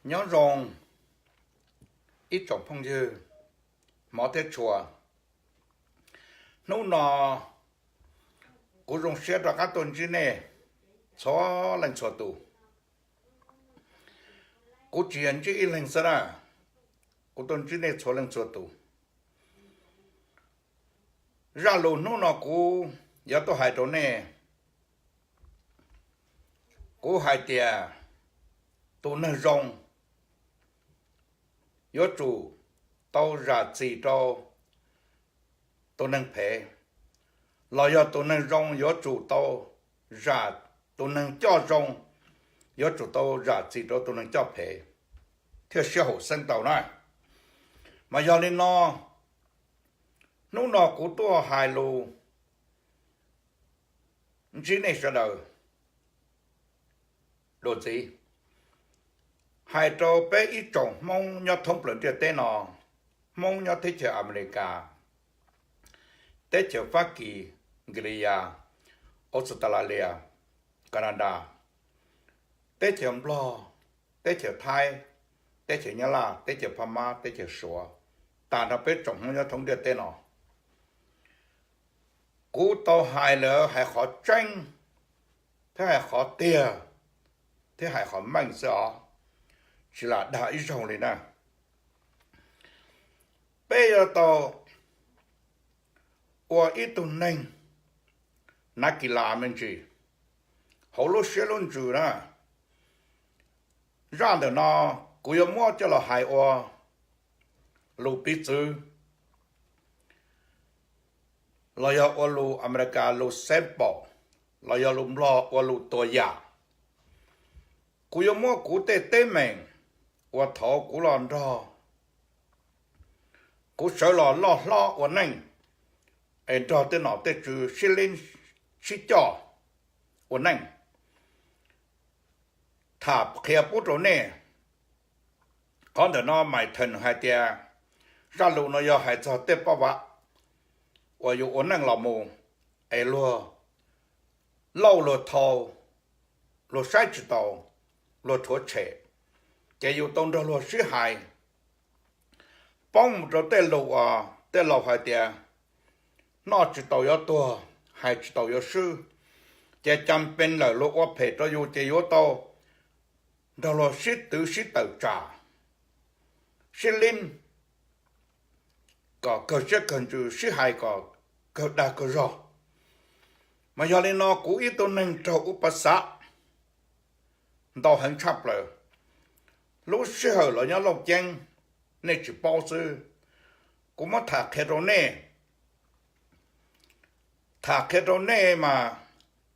Nyob zoo ib tsoom phooj ywg hmov thiab tshua. Hnub no kuv zoo siab rov qab tuaj ntsib nej txhua leej txhua tus. Kuv tsis yog ntsib ib leeg xwb na, kuv tuaj ntsib nej txhua leej txhua tus. Zaj lus hnub no kuv yuav tuaj hais rau nej, kuv hais tias tus neeg zoo yuav tsum tau zam txim rau tus neeg phem, los yog tus neeg zoo yuav tsum tau zam, tus neeg coj zoo yuav tsum tau zam txim rau tus neeg coj phem, thiaj sib haum xeeb tau na. Mas yog li no, hnub no kuv tuaj hais lus ntsib nej sawv daws dua ntxiv, hais rau peb ib tsoom Hmoob nyob thoob plaws ntiaj teb no, Hmoob nyob teb chaws Amelikas, teb chaws Fab Kis, Nkis Lis Yas, Australia, Canada, teb chaws Nplog, teb chaws Thaib, teb chaws Nyab Laj, teb chaws Phab Mab, teb chaws Suav, tag nrho peb tsoom Hmoob nyob thoob ntiaj teb no. Kuv tau hais lawm hais qhov tseeb, thiab hais qhov tiag, thiab hais qhov meej xwb os, tsis lam dag ib zaug li na. Peb yuav tau ua ib tug neeg nav kis las me ntsis hauv lub siab lub ntsws na. Zaj ntawm no kuv yuav muab coj los hais ua lus piv txwv, los yog ua lus Amelikas lus sample, los yog lus Nplog ua lus tua yam. Kuv yuav muab kuv tej teeb meem uas thaum kuv los nrog, kuv sawv los loj hlob ua neej, es nrog tej nom tej tswv sib leeb sib coj ua neej, tham qhia pub rau nej. Qhov ntawm no Maiv Theej hais tias zaj lus no yog hais txog tej poj vam uas yus ua neej los mus, es luag lauj luag thau, luag saib tsis taus, luag rhuav tshem, ces yus tau nrog luag sib hais, poob mus rau tej lus uas tej laus hais tias noj tsis taus yuav tuag, hais tsis taus yuav swb. Ces cas pes lawm luag ua phem rau yus ces yuav tau nrog luag sib twv sib tawm tsam, sib leeb kom kawg siab kawg ntsws, sib hais kom kawg dag kawg zog. Mas yog li no kuv ib tug neeg raug ua pa xav ntau heev tshaj plaws. Lub sij hawm los nyob Looj Ceeb, nej tsis paub xwb. Kuv muab tham qhia rau nej, tham qhia rau nej mas,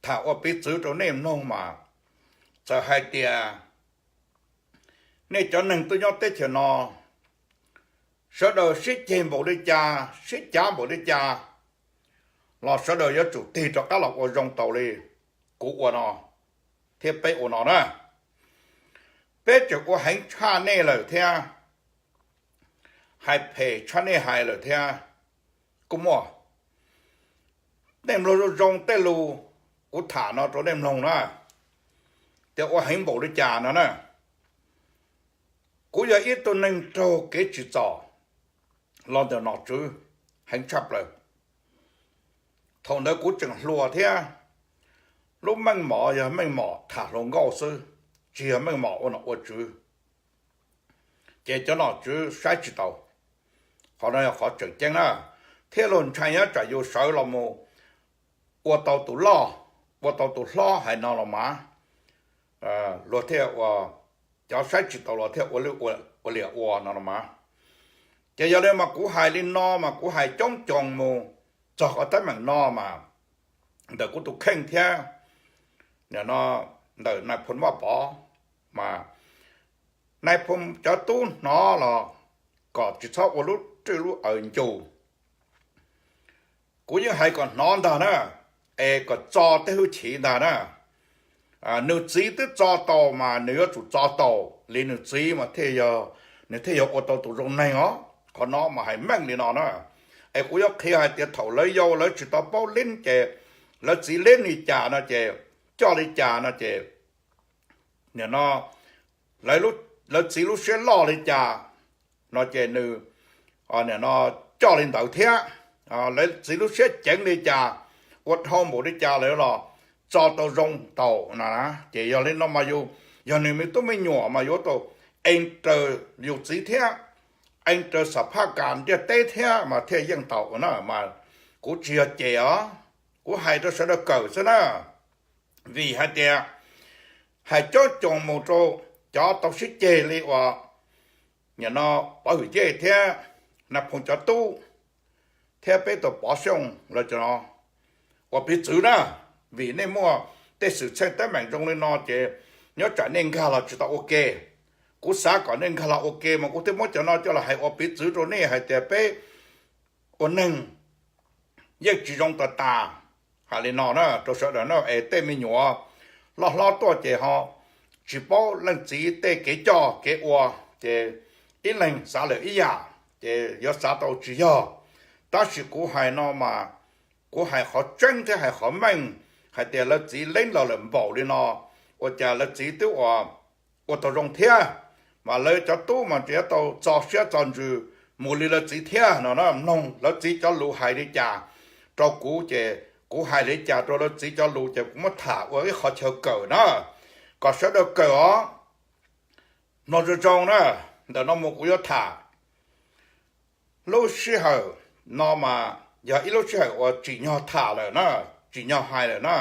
tham ua piv txwv rau nej mloog mas, txawm hais tias nej cov neeg tuaj nyob teb chaws no, sawv daws sib ceg npaum li cas, sib cav npaum li cas, los sawv daws yuav tsum tig rov qab los ua zoo taus li kuv ua no thiab peb ua no na. Peb tseem ua heev tshaj nej lawm thiab, hais phem tshaj nej hais lawm thiab kuj muaj. Nej mloog zoo zoo tej lus kuv tham no rau nej mloog na, tias ua heev npaum li cas no na. Kuv yog ib tug neeg raug kev tsim txom los ntawm nom tswv heev tshaj plaws. Thaum ntawd kuv tseem hluas thiab, lub meej mom yog meej mom tham hluas nkauj xwb, tsis yog meej mom ua nom ua tswv. Ces cov nom tswv saib tsis taus, qhov no yog qhov tseem ceeb na, thiab luag ntshai nyob tsam yus sawv los mus ua tau tus loj, ua tau tus hlob hais no los mas, luag thiaj ua, cov saib tsis taus los thiaj ua liam ua no los mas. Ces yog li mas kuv hais li no mas kuv hais coob coob mus txog qhov teeb meem no mas ntawm kuv tus kheej thiab, nim no ntawm nais phoo Vaj Pov mas, nais phoo cov tub hnov los kom tsis txhob ua lub rwj lub aws ncus. Kuv yeej hais kom hnov ntag na, es kom txo tej hwj chim ntag na. Nws txiv twb txo tau mas nws yuav tsum txo tau li nws txiv mas thiaj yog, nws thiaj yog ua tau tus zoo neeg os. Qhov no mas hais meej li no na. Es kuv yuav qhia hais tias thaum lawv yau lawv tsis tau paub leeb ces lawv txiv leeb li cas no ces, coj li cas no ces, nim no lawv lub lawv txiv lub siab loj li cas no ces nws, nim no coj li ntawd thiab. Lawv txiv lub siab ceev li cas, ua dhau npaum li cas lawv los txo tau zoo tau no. Ces yog li no mas yus, yog nws me tub me nyuam mas yuav tau eev raws yus txiv thiab, eev raws xam phaj kas ntiaj teb thiab mas thiaj yeej tau na. Mas kuv tsis yog cem os, kuv hais rau sawv daws kawm xwb na. Vim hais tias hais coob coob mus rau cov tau sib ceg li uas nim no Pov Hwm Yej thiab Nais Phoo cov tub thiab peb tus Pov Xyooj lawv cov no ua piv txwv na. Vim nej muaj tej xwm txheej teeb meem zoo li no ces nyob tsam nej nkag los tsis tau ua ke. Kuv xav kom nej nkag los ua ke mas kuv thiaj muab cov no coj los hais ua piv txwv rau nej hais tias peb ua neeg yeej tsis zoo tas tas. Hais li no na rau sawv daws na, es tej me nyuam loj hlob tuaj ces ho tsis paub leej txiv tej kev coj kev ua, ces ib leeg xav lawm ib yam, ces yuav xav tau tsis yog. Tab sis kuv hais no mas kuv hais qhov tseeb thiab hais qhov meej, hais tias lawv txiv leeb los lawm npaum li no, ua cas lawv txiv twb ua, ua tau zoo thiab, mas lawv cov tub mas tseem yuav tau txo siab txo ntsws mus li lawv txiv thiab no na. Mloog lawv txiv cov lus hais li cas rau kuv ces kuv hais li cas rau lawv txiv cov lus ces kuv muab tham ua ib qhov chaw kawm na, kom sawv daws kawm os. Mloog zoo zoo na, ntawm no mus kuv yuav tham. Lub sij hawm no mas yog ib lub sij hawm uas tsim nyog tham lawm na, tsim nyog hais lawm na,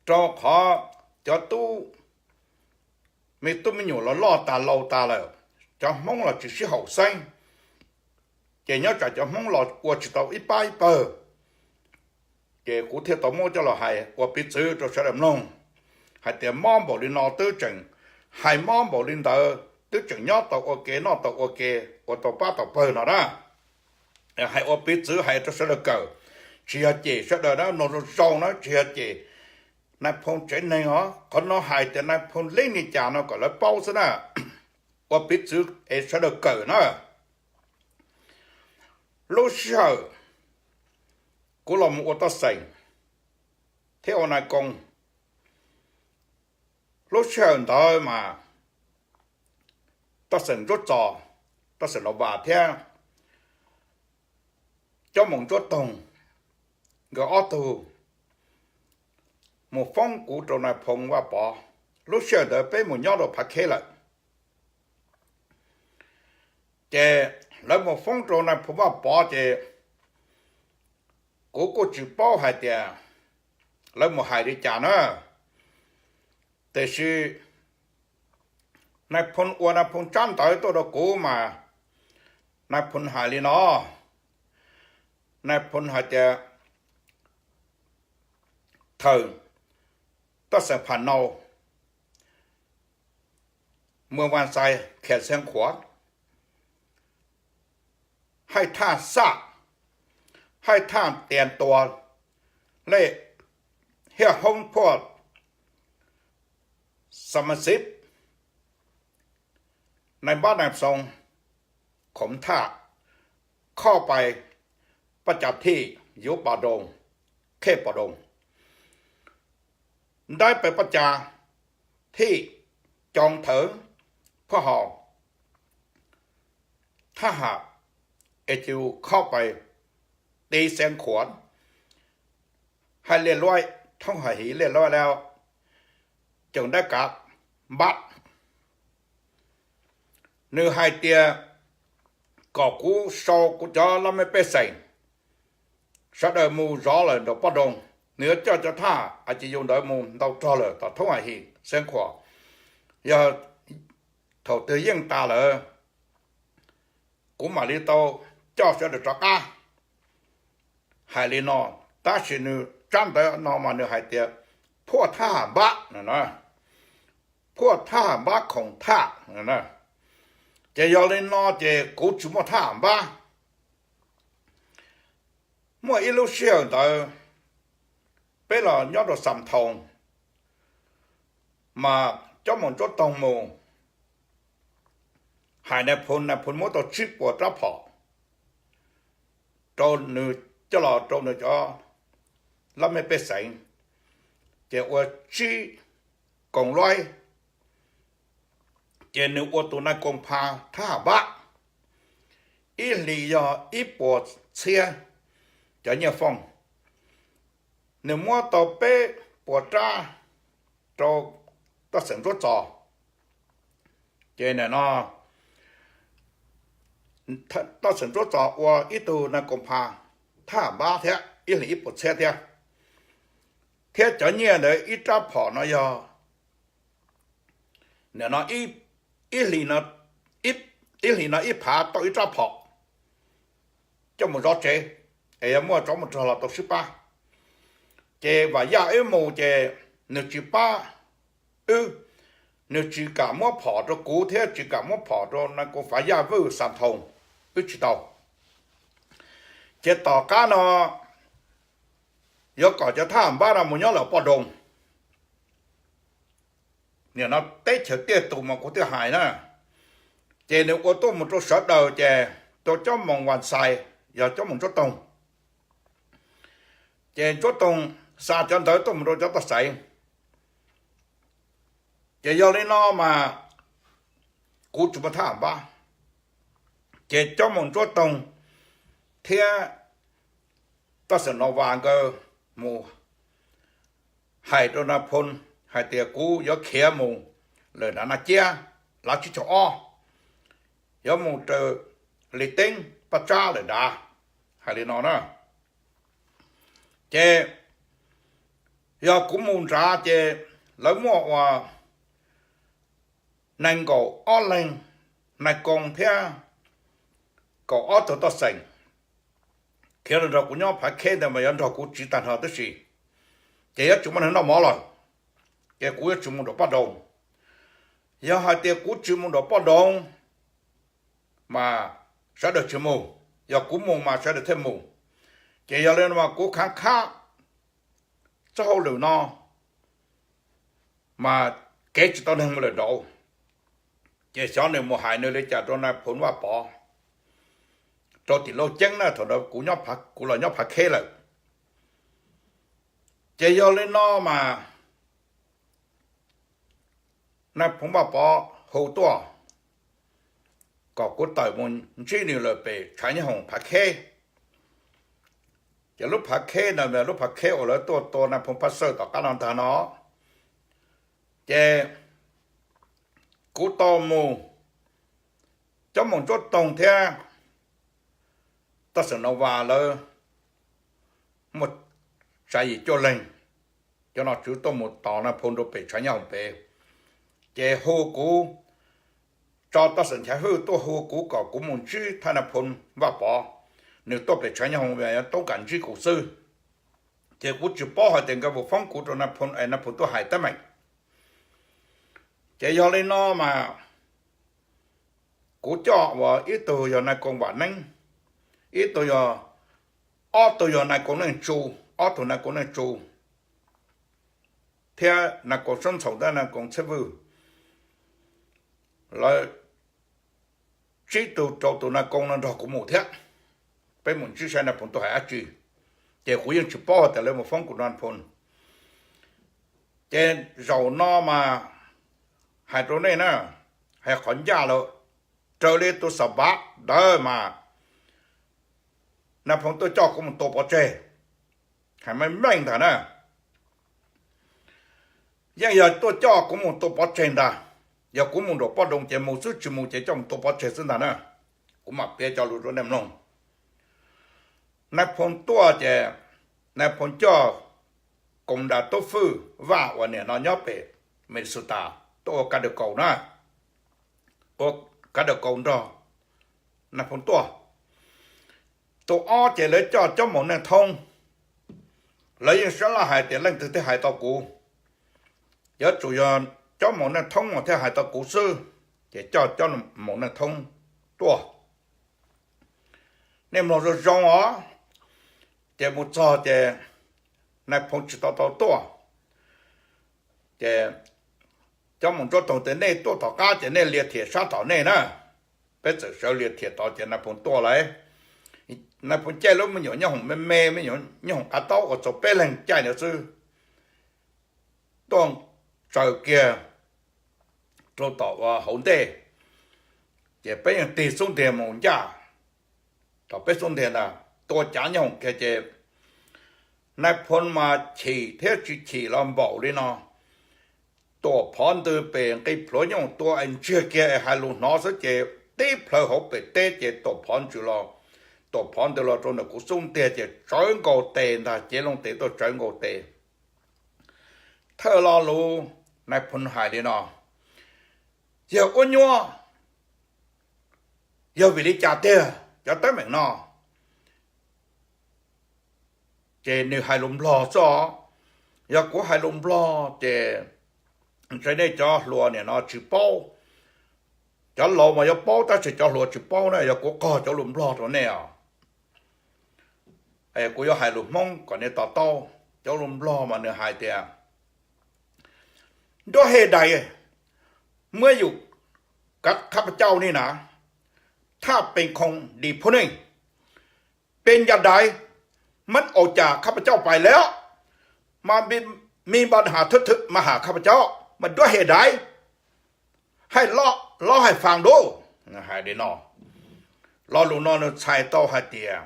rau qhov cov tub, me tub me nyuam los loj tas laus tas lawm, cov Hmoob los tsis sib haum xeeb, ces nyob tsam cov Hmoob los ua tsis tau ib pab ib pawg. Ces kuv thiaj tau muab coj los hais ua piv txwv rau sawv daws mloog, hais tias mob npaum li no twb tseem, hais mob npaum li ntawd twb tseem nyob tau ua ke noj tau ua ke, ua tau pab tau pawg no na. Hais ua piv txwv hais rau sawv daws kawm, tsis yog cem sawv daws na, mloog zoo zoo na, tsis yog cem Nais Phoo tsev neeg os. Qhov no hais tias Nais Phoo leeb li cas no kom lawv paub xwb na, ua piv txwv es sawv daws kawm na. Lub sij hawm kuv los mus ua toj xeem thiab ua nais koo, lub sij hawm ntawd mas toj xeem Ntsuab Txos, toj xeem Los Vas thiab Cob Moos Ntsuab Toog, nkawd ob tug mus foob kuv rau Nais Phoo Vaj Pov. Lub sij hawm ntawd peb mus nyob rau Phav Kheb lawm. Ces lawv mus foob rau Nais Phoo Vaj Pov ces kuv kuj tsis paub hais tias lawv mus hais li cas na. Tiam sis Nais Phoo ua Nais Phoo tsab ntawv tuaj rau kuv mas Nais Phoo hais li no, Nais Phoo hais tias thawm toj xeem Pham Nau, Muas Vas Xais, Kham Xeev Khuam, Haij Thaj Xaj, Haij Thaj Tias Tuas, Lej Hiaj Hoob Phuaj, Xa Ma Xib, Nais Npab Nais Xoo, Khoov Thaj, Khoj Pais, Paj Cag Thij, Yuv Pov Doo, Khej Pov Doo, Ntaib Pes Paj Cag Thij, Coo Thawv, Phuaj Hau, Thaj Ham, Es Cis Khob Pais, Tiv Xeev Khuam, Haij Liaj Luaib, Thoob Hais Hiv Liaj Luaib Lauj, Coom Ntaib Kav Npab. Nws hais tias kom kuv sau kuv cov laj mej pej xeem sawv daws mus zov lawm nraum Poj Doo. Nws yuav coj cov thaj A Ci Yus ntawd mus ntau rog lawm tom Thoob Hais Hiv, Xeev Khuam. Yog thaum twg yeej tas lawm, kuv mam li tau coj sawv daws rov qab. Hais li no, tab sis nws tsab ntawv no mas nws hais tias Phuaj Thaj Ham Npab, Phuaj Thaj Ham Npab Khoom Thaj. Ces yog li no ces kuv tsis muaj thaj npab. Muaj ib lub sij hawm ntawd peb los nyob rau Xam Thoo, mas Cob Moos Ntsuab Toog mus hais Nais Phoo, Nais Phoo muab tau tsib puas rab phom rau nws, coj los rau nws cov laj mej pej xeem, ces ua tsib koom luaib ces nws ua tus nais koos phav thab ham npab, ib hlis yog ib puas txhiab cov nyiaj fooj. Nws muab tau peb puas rab rau Toj Xeem Ntsuab Txos, ces no Toj Xeem Ntsuab Txos ua ib tug nais koos phav thab ham npab thiab ib hlis ib puas txhiab thiab. Thiab cov nyiaj ntawd ib rab phom no yog, no ib hlis no ib phav tau ib rab phom coj mus zov tsev, es yog muaj tsov muaj rog los tau sib pab. Ces Vam Yaj wb mus ces nws tsis pab wb, nws tsis kam muab phom rau kuv thiab tsis kam muab phom rau nais koos phav Yaj Vwj Xas Thoos, wb tsis tau. Ces tom qab no yuav kom cov thab ham npab no mus nyob lawm Poj Doo. Nim no teb chaws tiaj tus mas kuv twb hais na, ces nws ua tuaj mus rau sawv daws ces rau Cob Moos Vas Xais, yog Cob Moos Ntsuab Toog, ces Ntsuab Toog xa cov ntawv tuaj mus rau cov Toj Xeem. Ces yog li no mas kuv tsis muaj thab ham npab, ces Cob Moos Ntsuab Toog thiab Toj Xeem Nov Vas nkawd mus hais rau Nais Phoo hais tias kuv yuav khiav mus lawm nram Naj Ciab lav tsib caug ob, yuav mus raws Lis Teeb Paj Tsab lawm nrad, hais li no na. Ces yog kuv mus nrad ces lawv muaj uas nees nkaum ob leeg nais koos thiab kaum ob tug Toj Xeem khiav los nrog kuv nyob Phav Kheb ntawd mas yuav nrog kuv tsiv tag nrho tib si, ces yuav tsis muaj neeg noj mov lawm, ces kuv yuav tsis mus nram Poj Doo. Yog hais tias kuv tsis mus nram Poj Doo mas sawv daws tsis mus, yog kuv mus mas sawv daws thiaj mus. Ces yog li no mas kuv khav khab txoj hauj lwm no mas kev tsis tau neeg mus lawm nraud. Ces xyov nws mus hais nws li cas rau Nais Phoo Vaj Pov rau tim Lauj Ceeb na, thaum ntawd kuv los nyob Phav Kheb lawm. Ces yog li no mas Nais Phoo Vaj Pov hu tuaj kom kuv tawm mus ntsib nws lawm pem tshav nyob hoom Phav Kheb. Ces lub Phav Kheb ntawd mas lub Phav Kheb uas lawv tuaj tua Nais Phoo Phaj Xawj tom qab no ntag no. Ces kuv tau mus, Cob Moos Ntsuab Toog thiab Toj Xeem Nov Vas lawv muaj tsa yim cuaj leeg, cov nom tswv tuaj mus tos Nais Phoo rau pem tshav nyob hoom pem. Ces hu kuv, tso Toj Xeem Nchav Hwj tuaj hu kuv kom kuv mus ntsib thaj Nais Phoo Vaj Pov, nws tuaj pem tshav nyob hoom pem toob kam ntsib kuv xwb. Ces kuv tsis paub hais tias nkawd mus foob kuv rau Nais Phoo es Nais Phoo tuaj hais teeb meem. Ces yog li no mas kuv coj uas ib tug yog Nais Koos Vam Neeb, ib tug yog, ob tug yog Nais Koos Neej Tsu, ob tug Nais Koos Neej Tsu thiab Nais Koos Sab Ntxhaus thiab Nais Koos Txhiaj Vwj, lawv tsib tug rau tus Nais Koos no nrog kuv mus thiab. Peb mus ntsib saib Nais Phoo tuaj hais dab tsi, ces kuv yeej tsis paub tias lawv mus foob kuv rau Nais Phoo. Ces zaum no mas hais rau nej na, hais qhov ncaj lawm, raws li tus Xas Npav ntawd mas Nais Phoo tuaj coj kuv mus tua pov tseg, hais meej meej ntag na. Yeej yog tuaj coj kuv mus tua pov tseg ntag. Yog kuv mus nram Poj Doo ces mus xwb, tsis mus ces coj mus tua pov tseg xwb ntag na. Kuv mam piav cov lus rau nej mloog. Nais Phoo tuaj ces Nais Phoo coj Koos Nras Tub Fwj Vaj uas nim no nyob pem Minnesota tuaj ua kav dawm kaus na, ua kav dawm kaus nrog Nais Phoo tuaj. Tus ob ces lawv coj Cob Moos Neej Thoob. Lawv yeej sab laj hais tias leej twg thiaj hais tau kuv, yuav tsum yog Cob Moos Neej Thoob uas thiaj hais tau kuv xwb, ces coj Cob Moos Neej Thoob tuaj. Nej mloog zoo zoo os, ces mus txog ces Nais Phoo tsis tau tau tuaj. Ces Cob Moos Ntsuab Toog tias nej tuaj tom qab ces nej lia thiam sab tom nej na. Peb txawm sawv lia thiam tod ces Nais Phoo tuaj lawm. Nais Phoo caij lub me nyuam nyob hoom me me, me nyuam nyob hoom qav taub uas txaus peb leeg caij ntawd xwb, tuaj tsaws kiag rau tom hauv ntej, ces peb yeej tig xub ntiag mus ncaj. Thaum peb xub ntiag ntag tua cav nyooj kiag ces nais phoo mas chim thiab tsis chim los npaum li no. Tuam phov ntws pem nqis plhuav nyooj tua es ntsiag kiag es hais lus hnov xwb ces tib plhaw hauv pem teb ces tuam phov ntws los, tuam phov ntws los rau ntawm kuv xub ntiag ces tsawv nkaus tes ntag, cev loo tes tuaj tsawv nkaus tes. Thawj lo lus nais phoo hais li no: Yawg ua nyuaj, yog vim li cas tiag cov teeb meem no? Ces nws hais lus nplog xwb os. Yog kuv hais lus nplog ces ntshe nej cov hluas nim no tsis paub. Cov laus mas yuav paub tab sis cov hluas tsis paub na, yog kuv qog cov lus nplog rau nej os. Kuv yuav hais lus Hmoob kom nej to taub. Cov lus nplog mas nws hais tias, Nruab hej dais, muab yus kav khab pab cauj ni na, thaj pes khoo dis phu neej, pes ncas dais, mab aus cas khab pab cauj pais lawm, mas mi npa has thwb thwb mas has khab pab cauj mas nruab hej dais, hais lob hais faas dub. Hais li no, lo lus no nws txhais tau hais tias,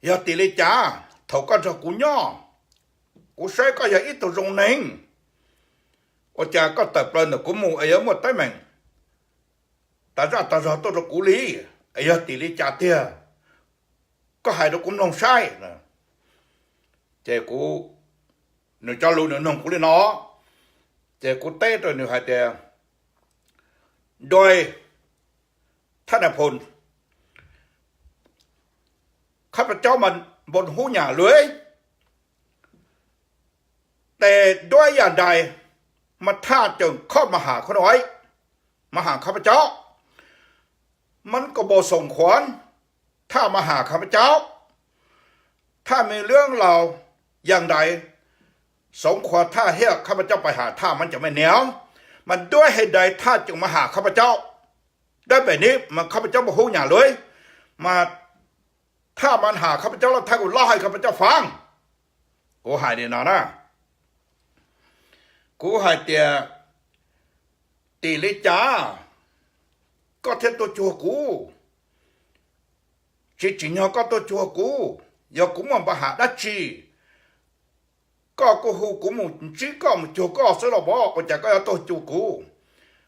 yog tim li cas thaum koj nrog kuv nyob, kuv saib koj yog ib tug zoo neeg, ua cas koj tawm plaws ntawm kuv mus es yuav muaj teeb meem tas zaj tas zog tuaj rau kuv li? Es yog tim li cas tiag, koj hais rau kuv mloog saib. Ces kuv, nws cov lus nws noog kuv li no, ces kuv teb rau nws hais tias, Dua, thaj nais phoo, khab pab cauj mas npoo hub nyam lawm, tes duab yam dais mas thaj tseem khob mas has khob no, mas has khab pab cauj, mab kos npoo xoom khuav, thaj mas has khab pab cauj, thaj me lwb laus yam dais xoom khuav thaj hiaj khab pab cauj pais has thaj mas cov me niam, mas nruab hej dais thaj tseem mas has khab pab cauj. Dab pem nib mas khab pab cauj npoo hub nyam lawm, mas thaj mas has khab pab cauj los thaj kuv lob hais khab pab cauj faas. Kuv hais li no na, kuv hais tias, tim li cas koj thiaj tuaj cuag kuv? Tsis tsim nyog koj tuaj cuag kuv, yog kuv muaj npa has dab tsi, koj kuj hu kuv mus ntsib koj mus cuag koj xwb los as, ua cas koj yuav tuaj cuag kuv?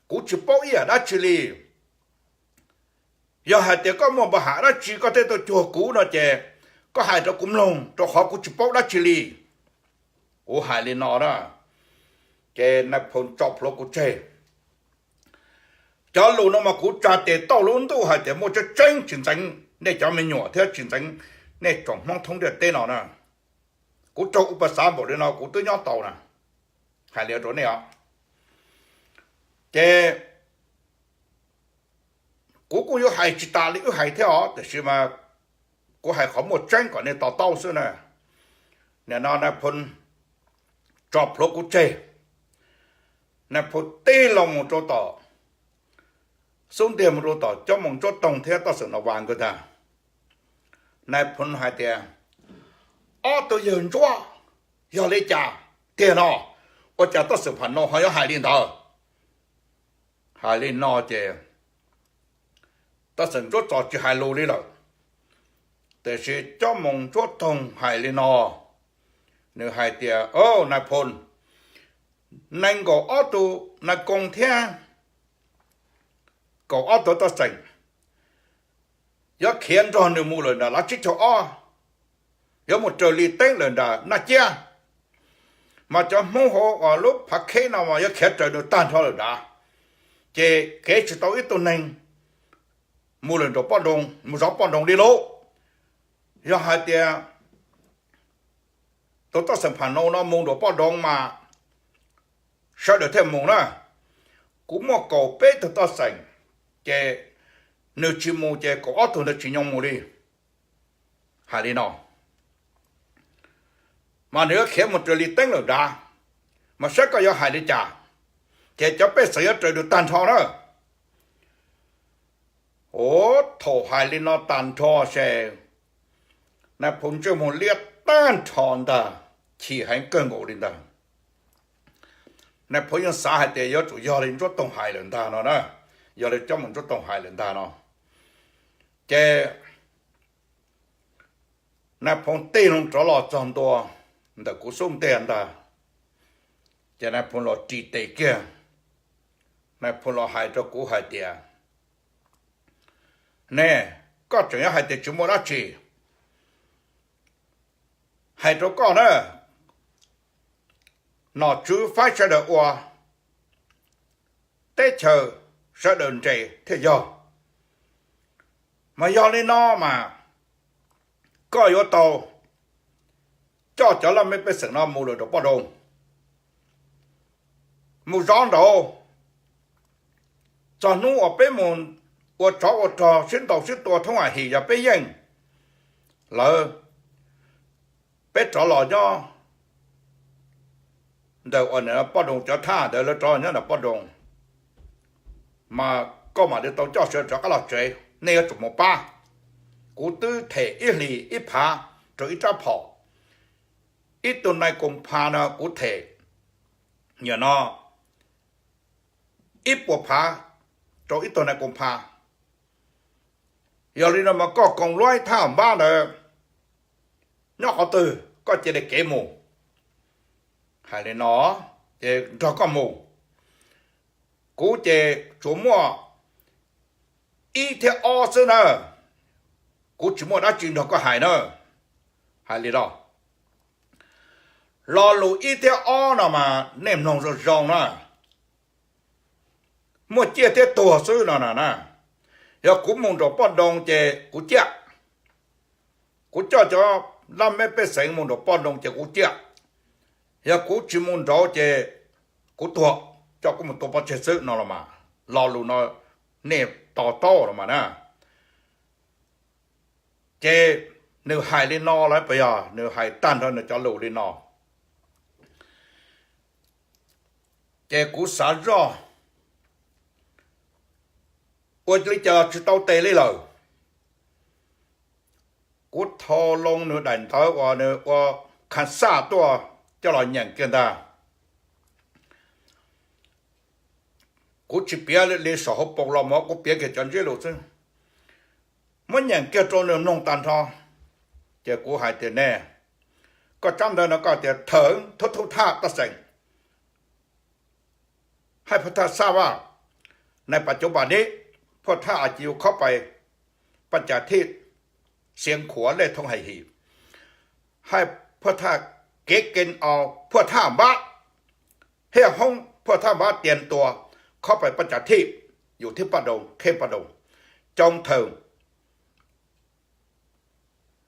Kuv tsis paub ib yam dab tsi li. Yog hais tias koj muaj npa has dab tsi koj thiaj tuaj cuag kuv no ces koj hais rau kuv mloog, rau qhov kuv tsis paub dab tsi li. Kuv hais li no na, ces nais phoo tso plhuav kuv tseg. Cov lus no mas kuv tsa tes tauj lub ntuj hais tias muaj tseeb tseeb, tsis ntxeev nej cov me nyuam thiab tsis ntxeev nej tsoom Hmoob thoob ntiaj teb no na. Kuv raug ua pas xav npaum li no kuv twb nyob tau na, hais li rau nej os. Ces kuv kuj yuav hais tsis tas li wb hais thiab os, tiam sis mas kuv hais qhov muaj tseeb kom nej to taub xwb na. Nim no nais phoo tso plhuav kuv tseg, nais phoo tig loo mus rau tom, xub ntiag mus rau tom Cob Moos Ntsuab Toog thiab Toj Xeem Nas Vas nkawd ntag. Nais phoo hais tias, Ob tug yawg ntsuab, yog li cas tiag no? Ua cas Toj Xeem Pham Nau ho yuav hais li ntawd? Hais li no ces Toj Xeem Ntsuab Txos tsis hais lus li lawm, tiam sis Cob Moos Ntsuab Toog hais li no, nws hais tias, Nais phoo, nees nkaum ob tug nais koo thiab kaum ob tug Toj Xeem yuav khiav nrog nws mus lawm nram lav tsib caug ob, yuav mus raws li teeb lawm nram Naj Ciab, mas cov Hmoob hauv lub Phav Kheb no mas yuav khiav raws nws tag nrho lawm nrad, ces kev tsis tau ib tug neeg mus lawm nram poj nroog, mus zov poj nroog li lauj. Yog hais tias tus Toj Xeem Pham Nau no mus nram poj nroog mas sawv daws thiaj mus na. Kuv muaj kaum peb tug Toj Xeem, ces nws tsis mus ces kaum ob tug ntawd tsis nyoo mus li. Hais li no, mas nws yuav khiav mus raws li teeb lawm nrad, mas saib koj yuav hais li cas, ces cov pej xeem yuav raws nws tag nrho na. Ua thaum hais li no tag nrho ces nais phoo ntsej muag liab tag nrho ntag, chim heev kawg nkaus li ntag. Nais Phoo yeej xav hais tias yuav tsum yog li Ntsuab Toog hais lawm ntag no na, yog li coj mus Ntsuab Toog hais lawm ntag no. Ces Nais Phoo tig loo rov los txog ntua ntawm kuv xub ntiag ntag, ces Nais Phoo los ris tes kiag, Nais Phoo los hais rau kuv hais tias, Ne, koj tseem yuav hais tias tsis muaj dab tsi. Hais rau koj na, nom tswv faib sawv daws ua, teb chaws sawv daws nres thiaj yog. Mas yog li no mas koj yuav tau coj cov laj mej pej xeem no mus lawm nraum Poj Doo, mus zov nraud. Txog hnub uas peb mus ua tsov ua rog sib ntaus sib tua thoob a him yog peb yeej lawm, peb rov los nyob ntawm uas Poj Doo cov thaj ntawd lawv rov nyob ntawm Poj Doo, mas koj mam li tau coj sawv rov qab los tsev, nej yuav tsum mus pab. Kuv twb them ib hlis ib phav rau ib rab phom, ib tug nais koom phav no kuv them, nim no ib puas phav rau ib tug nais koom phav. Yog li no mas koj koom luab thaj npab ntawd nyob qhov twg koj cia li kev mus. Hais li no, ces nrog koj mus. Kuv ces tsuas muaj ib thiab ob xwb na, kuv tsis muaj dab tsi nrog koj hais na. Hais li no, lo lus ib thiab ob no mas nej mloog zoo zoo na, muaj ciaj thiab tuag xwb no na. Yog kuv mus nraum Poj Doo ces kuv ciaj, kuv coj cov laj mej pej xeem mus nraum Poj Doo ces kuv ciaj, yog kuv tsis mus nraud ces kuv tuag, coj kuv mus tua pov tseg xwb no los mas, lo lus no nej to taub los mas na. Ces nws hais li no lawm puas yog? Nws hais tag nrho nws cov lus li no, ces kuv xav zoj, ua li cas los tsis tau tes li lawm. Kuv thau loo nws daim ntawv uas nws ua kha xaj tuaj coj los nyeem kiag ntag. Kuv tsis piav li saum hauv paus los mas kuv piav kiag cov ntsiab lus xwb, muab nyeem kiag rau nws mloog tag nrho. Ces kuv hais tias, Ne, koj tsab ntawv no koj tias thawm thub thub thaj taj xeem, haj phuaj thaj xaj vaj, nais pas cuv npas dib, phuaj thaj a ci yus khob pais paj cas thij, xiav khuav lej thooj hais him, haj phuaj thaj kev ke au phuaj thaj npab, hiaj hoob phuaj thaj npab tias tua, khob pais paj cas thij, yus thib paj doo khej paj doo, coo thawm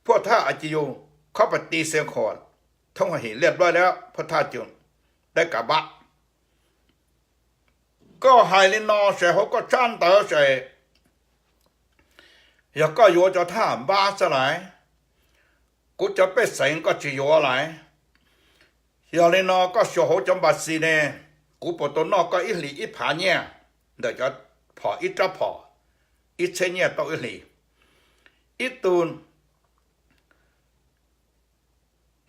phuaj thaj a ci yus khob pais ti xiav khuav, thooj hais him liaj nplooj liab phuaj thaj cwm dab kav npab. Koj hais li no ces hauv koj tsab ntawv ces yog koj yuav cov thaj npab xwb lais, kuv cov pej xeem koj tsis yuav lais. Yog li no koj xyuas hauv cov npas xis ne, kuv puas tau noj koj ib hlis ib phav nyiaj ntawm cov phom ib rab phom ib txhiab nyiaj tau ib hlis? Ib tug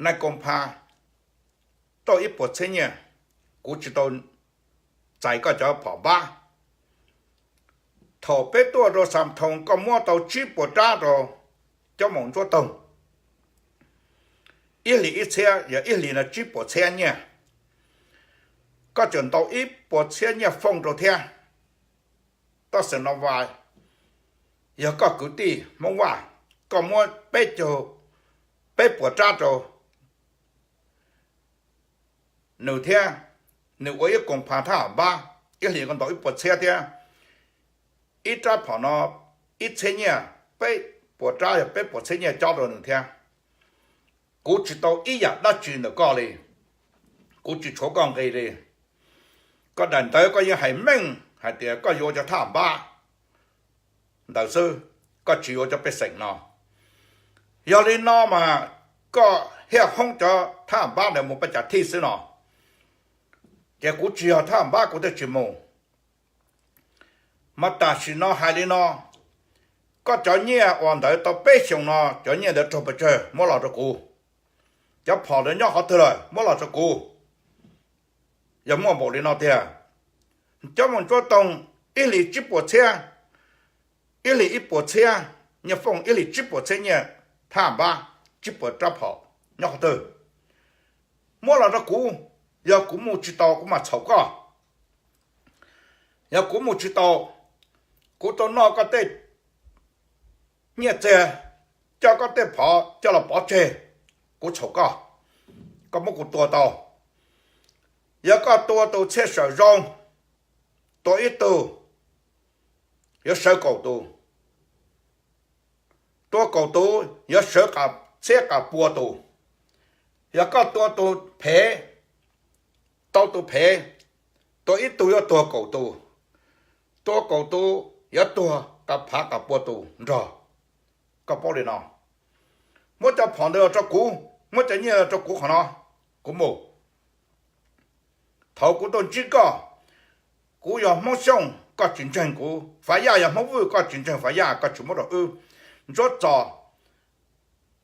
nais koom pha tau ib puas txhiab nyiaj, kuv tsis tau txais koj cov phom npab. Thaum peb tuaj rau Xam Thoo koj muab tau tsib puas rab rau cov maum Ntsuab Toog, ib hlis ib txhiab, yog ib hlis no tsib puas txhiab nyiaj, koj tseem ntaus ib puas txhiab nyiaj fooj rau thiab. Tab sis no vas, yog koj kwv tij Hmoob Vaj, koj muab peb caug peb puas rab rau nws thiab, nws ua ib koom pha thaj npab, ib hlis koj ntaus ib puas txhiab thiab, ib rab phom no ib txhiab nyiaj, peb puas rab yog peb puas txhiab nyiaj cob rau nws thiab. Kuv tsis tau ib yam dab tsi ntawm koj li, kuv tsis tshuav koj nqi li. Koj daim ntawv koj yeej hais meej hais tias koj yuav cov thaj npab ntawd xwb, koj tsis yuav cov pej xeem no. Yog li no mas koj hiaj hoob cov thaj npab ntawd mus paj cas thij xwb no, ces kuv tsis yog thaj npab kuv thiaj tsis mus. Mas tam sim no hais li no, koj cov nyiaj uas ntawd tau peb xyoos no cov nyiaj ntawd raug pes tsawg muab los rau kuv. Cov phom ntawd nyob qhov twg lawm muab los rau kuv. Yog muaj npaum li no tiag, coj mus ntsuab toog ib hlis tsib puas txhiab, ib hlis ib puas txhiab nyiaj fooj, ib hlis tsib puas txhiab nyiaj thaj npab, tsib puas rab phom nyob qhov twg, muab los rau kuv. Yog kuv mus tsis tau kuv mam txhaum koj. Yog kuv mus tsis tau, kuv tau noj koj tej nyiaj txiag, coj koj tej phov coj los pov tseg, kuv txhaum koj, koj muab kuv tua tau. Yog koj tua tus txhiaj sawm zoo, tua ib tug, yuav sawv kaum tus, tua kaum tus yuav sawv txhiab kaum pua tus. Yog koj tua tus phem, tau tus phem, tua ib tug yuav tuag kaum tus, tua kaum tus yuav tuag kaum phav kaum pua tus nrog. Koj paub li no, muab cov phom ntawd rau kuv, muab cov nyiaj rau kuv qhov no, kuv mus. Thaum kuv tuaj ntsib koj, kuv yog Hmoob Xyooj koj tsis ntseeg kuv, Fav Yaj yog Hmoob Vwj koj tsis ntseeg Fav Yaj, koj tsis muab rau wb. Ntsuab Txos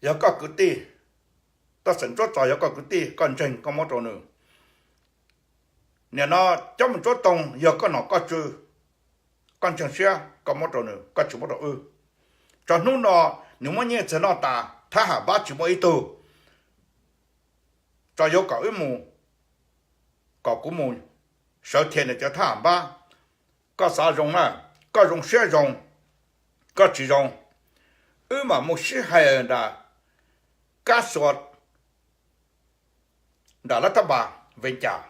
yog koj kwv tij, Toj Xeem Ntsuab Txos yog koj kwv tij koj ntseeg koj muab rau nws. Nim no coj mus ntsuab toog yog koj nom koj tswv, koj ntseeg siab koj muab rau nws, koj tsis muab rau wb. Txog hnub no nws muab nyiaj txiag noj tas, thab ham npab tsis muaj ib tug, tso yuav kom wb mus, kom kuv mus sawv thiab nws cov thab ham npab. Koj xav zoo na, koj zoo siab zoo, koj tsis zoo, wb mam mus sib hais nram kab xua nram lab thab npas Vees Cas.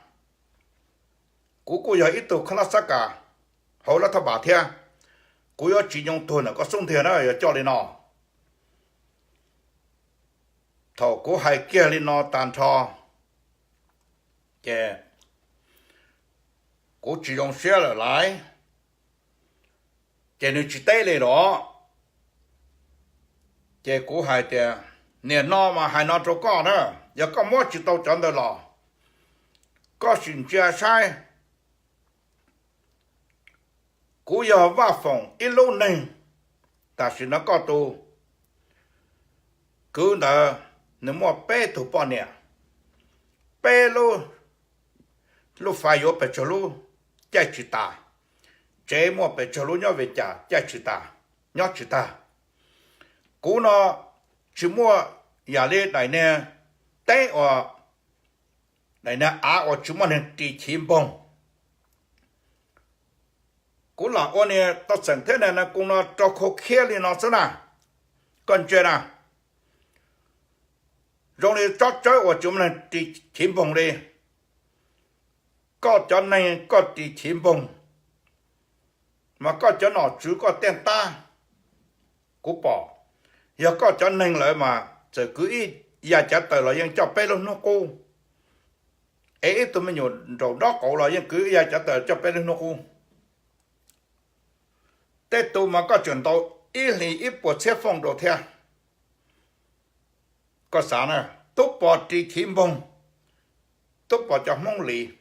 Kuv kuj yog ib tug khob lab xab kas hauv lab thab npas thiab, kuv yuav tsis nyoo tuag ntawm koj xub ntiag na yog coj li no. Thaum kuv hais kiag li no tag nrho, ces kuv tsis zoo siab lawm lauj. Ces nws tsis teb li los. Ces kuv hais tias, niam no mas hais no rau koj na, yog koj muab tsis tau cov ntawd los, koj sim ntsia saib, kuv yog Vaj Foom ib lub neeg, tam sim no koj tus kwv ntawd nws muaj peb tug poj niam, peb lub, lub fais yuav pes tsawg lub caij tsis tas, tsev muaj pes tsawg lub nyob Vees Cas caij tsis tas, nyob tsis tag. Kuv no tsis muaj yam li daim niag teb uas, daim niag av uas tsis muaj neeg ris chiv npoog. Kuv lam ua niag tau xeem thiab niag nas koos no rau khau khiab li no xwb na. Koj ntsia na, zoo li tsob tsawb uas tsis muaj neeg ris chiv npoog li. Koj cov neeg koj ris chiv npoog, mas koj cov nom tswv koj tiaj tab, kuv pom, yog koj cov neeg lawm mas txawm kwv ib yav cav taws los yeej coj peb lub hnub qub, es ib tug me nyuam nraum nraub qaum los yeej kwv ib yav cav taws coj peb lub hnub qub. Tej tus mas koj tseem ntaus ib hlis ib puas txhiab fooj rau thiab. Koj xav na, Tub Pov ris chiv npoog, Tub Pov cov Hmoob Lis,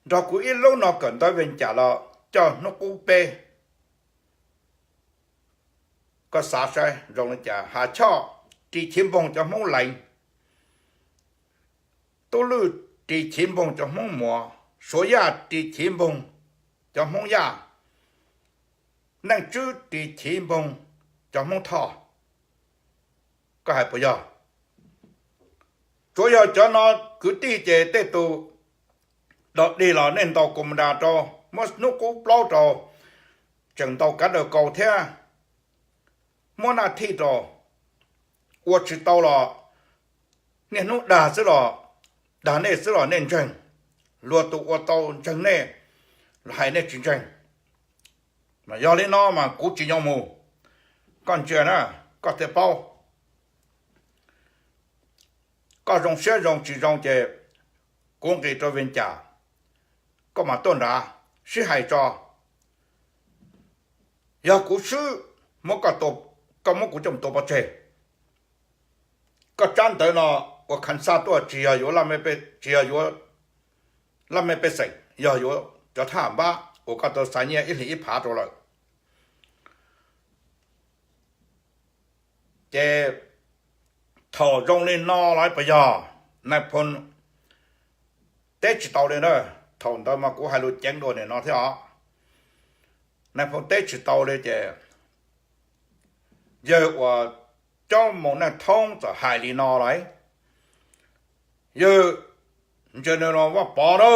nrog kuv ib lub no kawm ntawv Vees Cas los coj hnub qub peb. Koj xav saib zoo li cas, Ham Choj ris chiv npoog cov Hmoob Leev, Tub Lwj ris chiv npoog cov Hmoob Muas, Suav Yaj ris chiv npoog cov Hmoob Yaj, Neej Tswb ris chiv npoog cov Hmoob Thoj. Koj hais puas yog? Tsuav yog cov no kwv tij ces tej tus dog dig los nej ntaus kuv mus nra rau, muab hnub qub plaub rau, tseem ntaus kav daws kaus thiab, muab naj thij rau, ua tsis tau los niaj hnub dag xwb los, dag nej xwb los nej ntseeg, luag tus ua tau ntseeg nej, hais nej tsis ntseeg. Mas yog li no mas kuv tsis nyoo mus. Koj ntsia na, koj thiaj paub. Koj zoo siab zoo tsis zoo ces kuv nqis rau Vees Cas, koj mam tuaj nrad sib hais tso. Yog kuv swb, muab koj, koj muab kuv coj mus tua pov tseg. Koj tsab ntawv no ua kha xaj tuaj tsis yog yuav, tsis yog yuav laj mej pej xeem, yog yuav cov thaj npab uas koj tau xa nyiaj ib hlis ib phav rau lawm. Ces thaum zoo li no los puas yog, nais phoo teb tsis tau li na. Thaum ntawd mas kuv hais lus ceev dua nim no thiab os. Nais phoo teb tsis tau li ces yawg uas Cob Moos Neej Thoob txawm hais li no lawm: Yawg Ntse Neeg Los Vaj Pov na,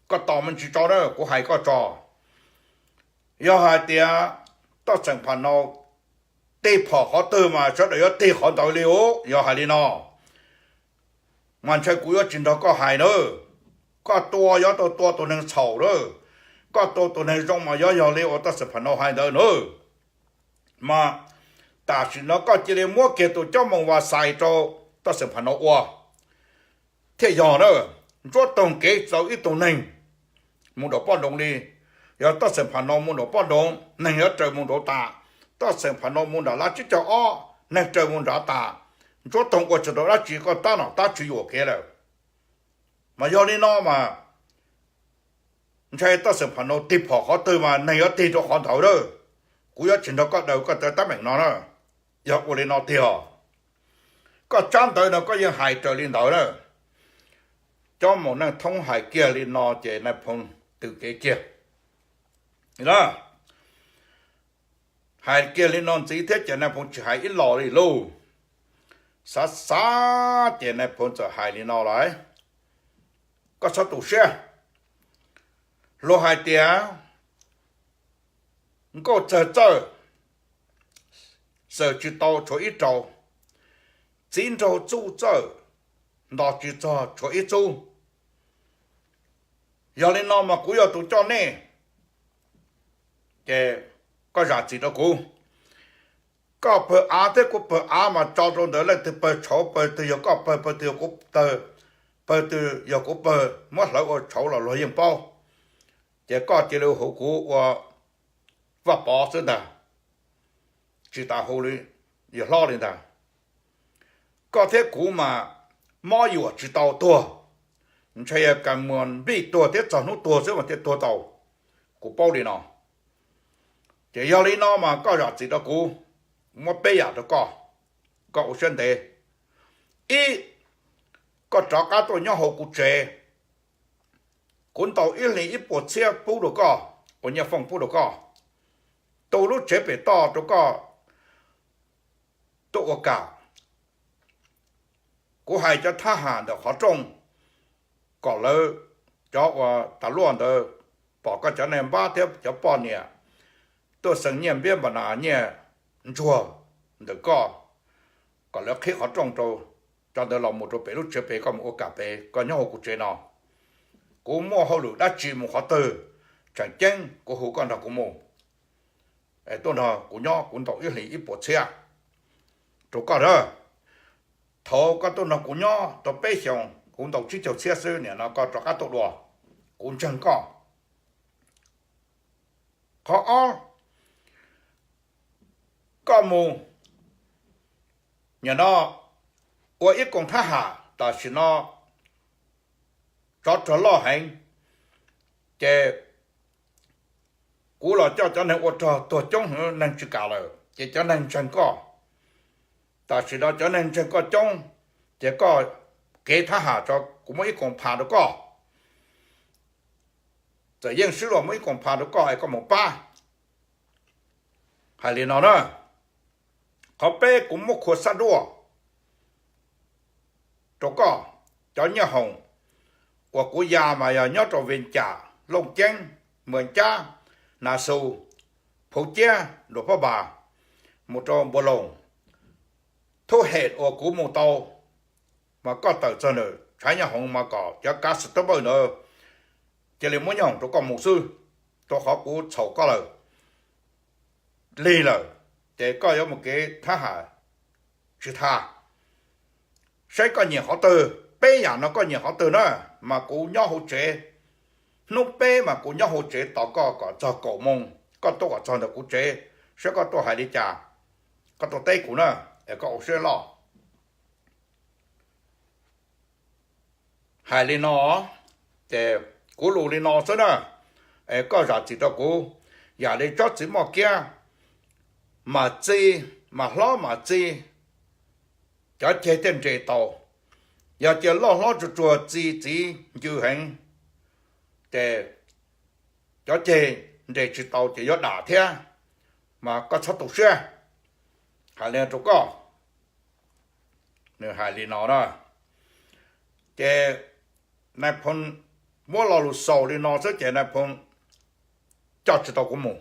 koj tos me ntsis tso na, kuv hais koj tso. Yog hais tias Toj Xeem Pham Nau tig phom qhov twg mas sawv daws yuav tig qhov ntawd li os. Yog hais li no mas ntshai kuv yuav tsis nrog koj hais na. Koj tua yuav tau tua tus neeg txhaum na, koj tua tus neeg zoo mas yuav yog li uas Toj Xeem Pham Nau hais ntawd na. Mas tam sim no koj cia li muab kiag tus Cob Moos Vas Xais rau Toj Xeem Pham Nau ua thiaj yog na. Ntsuab Toog kev txaus ib tug neeg mus nraum Poj Nroov li. Yog Toj Xeem Pham Nau mus nraum Poj Nroov, neeg yuav raws mus nraud tas. Toj Xeem Pham Nau mus nram Lab Tsib Caug Ob, neeg raws mus nrad tas. Ntsuab Toog ua tsis tau dab tsi, koj tab nom tab tsis yuam kev lawm. Mas yog li no mas ntshai Toj Xeem Pham Nau tig phom qhov twg mas neeg yuav tig rau qhov ntawd na. Kuv yuav tsis nrog koj daws koj tej teeb meem no na. Yog ua li no tiag, koj tsab ntawv no koj yeej hais raws li ntawd na. Cob Moos Neej Thoob hais kiag li no ces nais phoo tws kev kiag. Hais kiag li no ntxiv thiab ces nais phoo tsis hais ib los li lauj. Xav xav ces nais phoo txawm hais li no lawm: Koj txhob tu siab. Luag hais tias nkauj txawg txawj, xawm tsis tau tshuav ib rau, txiv nraug txuj txawj, nto tsis txog tshuav ib txub. Yog li no mas kuv yog tus coj nej, ces koj zam txim rau kuv. Koj pawg av thiab kuv pawg av mas tso rau ntawd, leej twg pawg tshauv, pawg twg yog koj pawg, pawg twg yog kuv pawg, pawg twg yog kuv pawg, muab hlawv ua tshauv los luag yeej paub. Ces koj cia li hu kuv ua Vaj Pov xwb ntag, tsis tas hu li yawg hlob li ntag. Koj thiab kuv mas mob yuam tsis tau tuag, ntshai yog kas muas npij tuag thiab txog hnub tuag xwb mas thiaj tuag tau. Kuv paub li no. Ces yog li no mas koj zam txim rau kuv, muab peb yam rau koj, koj ua siab ntev. Ib, koj rov qab tuaj nyob hauv kuv tsev, kuv ntaus ib hlis ib puas txhiab pub rau koj, ua nyiaj fooj pub rau koj, tu lub tsev pem toj rau koj tuaj ua kam. Kuv hais cov thab ham ntawm qhov rooj kom lawv, cov uas tas luaj ntawd, pom koj cov neeg npab thiab cov poj niam tuaj xeev nyiaj npiab npa nas nyiaj ntsuag ntawm koj, kom lawv qhib qhov rooj rau, cov ntawd los mus rau pem lub tsev pem, koj mus ua kam pem, koj nyob hauv kuv tsev no. Kuv muaj hauj lwm dab tsi mus qhov twg tseem ceeb kuv hu koj nrog kuv mus, es tuaj nrog kuv nyob, kuv ntaus ib hlis ib puas txhiab rau koj na. Thaum koj tuaj nrog kuv nyob tau peb xyoos kuv ntaus tsib caug txhiab xwb, nim no koj rov qab tuaj dua, kuv ntseeg koj. Qhov ob, koj mus nim no ua ib koom thab ham, tam sim no tsov rog loj heev, ces kuv los coj cov neeg ua rog tuag coob heev, neeg tsis kam lawm ces cov neeg ntseeg koj. Tam sim no cov neeg ntseeg koj coob, ces koj kev thab ham tso, kuv muab ib koom phas rau koj. Txawm yeej swb los muab ib koom phas rau koj es koj mus pab. Hais li no na, qhov peb, kuv muab khua xab duaj rau koj, cov nyiaj hoom uas kuv ya mas yog nyob rau Vees Cas, Looj Ceeb, Muas Cab, Nas Xus, Phuv Ciab, Luas Phab Npas, mus rau Npua Loos, thub hem uas kuv mus tau, mas koj tawm txog ntawm tshav nyob hoov mas kom cov kav xwm tub npawj ntawd cia li muab nyob hoom rau koj mus xwb, rau qhov kuv txhaum koj lawm, lig lawm, ces koj yuav mus kev thab ham tsis tha. Saib koj nyiam qhov twg, peb yam no koj nyiam qhov twg na, mas kuv nyob hauv tsev. Hnub peb mas kuv nyob hauv tsev tos koj kom txog kaum moos, koj tuaj kom txog ntawm kuv tsev, saib koj tuaj hais li cas, koj tuaj teb kuv na, es koj ua siab loj. Hais li no, ces kuv lus li no xwb na, es koj zam txim rau kuv. Yam li tsob txiv moj kiab, mas txi, mas hlob mas txi, cov ceg thiaj nres tau. Yog cia loj hlob tsuag tsuag txi txiv ncw heev, ces cov ceg nres tsis tau ces yuav dam thiab, mas koj txhob tu siab, hais li rau koj. Nws hais li no na, ces nais phoo muab lo lus xaus li no xwb ces nais phoo coj tsis tau kuv mus.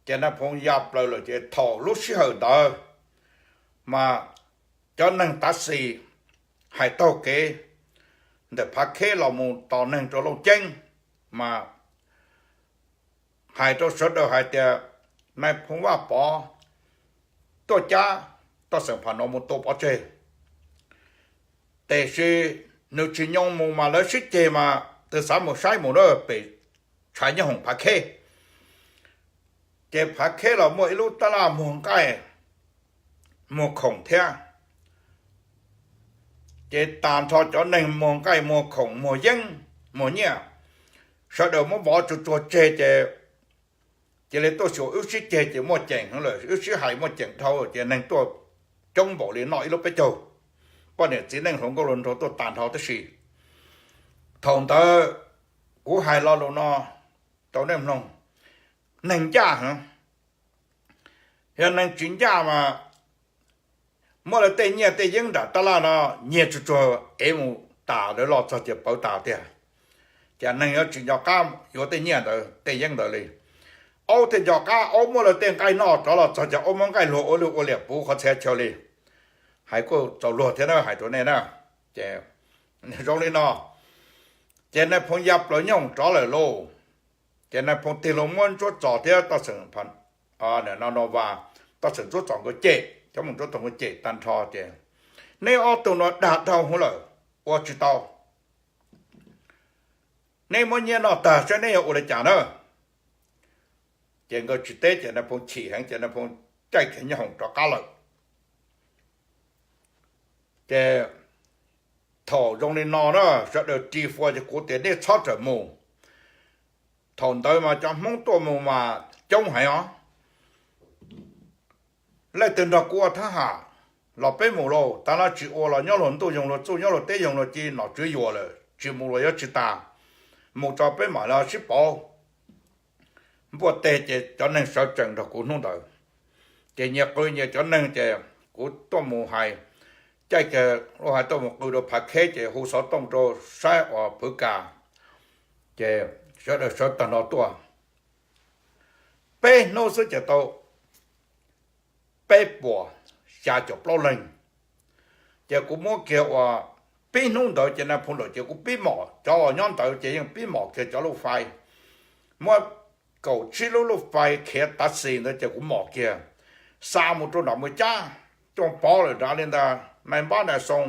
Ces nais phoo ya plaws lawm ces thaum lub sij hawm ntawd mas cov neeg tav xis hais taug kev ntawm Phav Kheb los mus tos neeg rau Looj Ceeb, mas hais rau sawv daws hais tias nais phoo Vaj Pov tuaj cab toj xeem Pham Nov mus tua pov tseg. Tiam sis nws tsis nyoo mus mas lawv sib ceg mas tus xav mus saib mus na pem tshav nyob hoom Phav Kheb. Ces Phav Kheb los muaj ib lub tab laj muag nqaij muag khoom thiab. Ces tag nrho cov neeg muag nqaij muag khoom muag yeeb muag nyiaj, sawv daws muab vov tsuag tsuag tseg ces cia li tuaj xyuas wb sib ceg ces muaj ceem heev lawm, wb sib hais muaj ceem dhau ces neeg tuaj coob npaum li noj ib lub peb caug. Poj niam txiv neej hluas nkauj hluas nraug tuaj tag nrho tib si. Thaum ntawd kuv hais lo lus no rau nej mloog, neeg ncaj heev. Yog neeg tsis ncaj mas muab lawv tej nyiaj tej yeeb nram tab laj no nyiag tsuag tsuag ev mus tas lawv los txog ces pawv tas tiag. Ces neeg yuav tsis nco qab yuav tej nyiaj ntawd tej yeeb ntawd li. Aub thiaj nco qab, aub muab lawv tej nqaij noj rov los txog ces aub muab nqaij luag ua lwj ua liam puv qhov txhia chaw li. Hais kuj txaus luag thiab na, hais rau nej na. Ces zoo li no, ces nais phoo ya plaws nyooj rov lawm lauj. Ces nais phoo tig los muab Ntsuab Txos thiab toj xeem no no vas, toj xeem Ntsuab Txos nkawd cem, cov mus Ntsuab Txos nkawd cem tag nrho ces, neb ob tug no dag dhau hwv lawm, ua tsis tau. Neb muab nyiaj noj tag saib neb yuav ua li cas na. Ces nkawd tsis teb ces nais phoo chim heev ces nais phoo caij kiag nyob hoom rov qab lawm. Ces thaum zoo li no na, sawv daws ris fua ces kuv tias nej txhob rawm mus. Thaum ntawd mas cov Hmoob tuaj mus mas coob heev os. Leej twg nrog kuv ua thab ham los peb mus lauj, tas no tsis ua los nyob luag ntuj yoog luag txuj, nyob luag teb yoog luag ci, nom tswv yuam lawm, tsis mus los yuav tsis tas. Mus tso peb mam li sib pauv. Npuaj teg ces cov neeg sawv tsees nrog kuv hnub ntawd. Ces nyias qw nyias cov neeg ces kuv tuaj mus hais, caij kiag lub hais tuaj mus qw rau Phav Kheb ces hu xov tooj rau saib uas Phwv Kas, ces sawv daws sawv tag nrho tuaj. Peb hnub xwb ces tau peb puas xya caum plaub leeg. Ces kuv muab kiag uas pib hnub ntawd ces nais phoo lawm ces kuv pib mom, cov uas nyob ntawd ces yeej pib mom kiag cov lub fais. Muab kaum tsib lub lub fais khiav tav xis ntawd ces kuv mom kiag, xa mus rau nram Muas Cab, coj pov lawm nrad li ntag. Nais npab nais xoo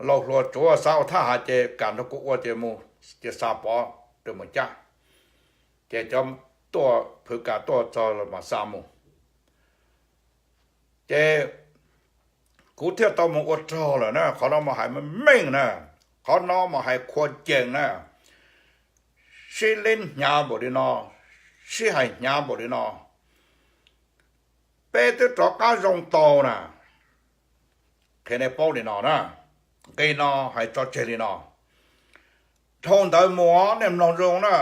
laus hluas tsuav xav ua thab ham ces kam nrog kuv ua ces mus, ces xa pov rau Muas Cab. Ces cov tuaj Phwv Kas tuaj txog los mas xa mus. Ces kuv thiaj tau mus ua rog lawm na, qhov no mas hais meej meej na, qhov no mas hais qhua cees na, sib leb hnyav npaum li no, sib hais hnyav npaum li no, peb twb rov qab zoo tau na. Qhia nej paub li no na, nqe no hais tso tseg li no. Dhau ntawd mus nej mloog zoo na,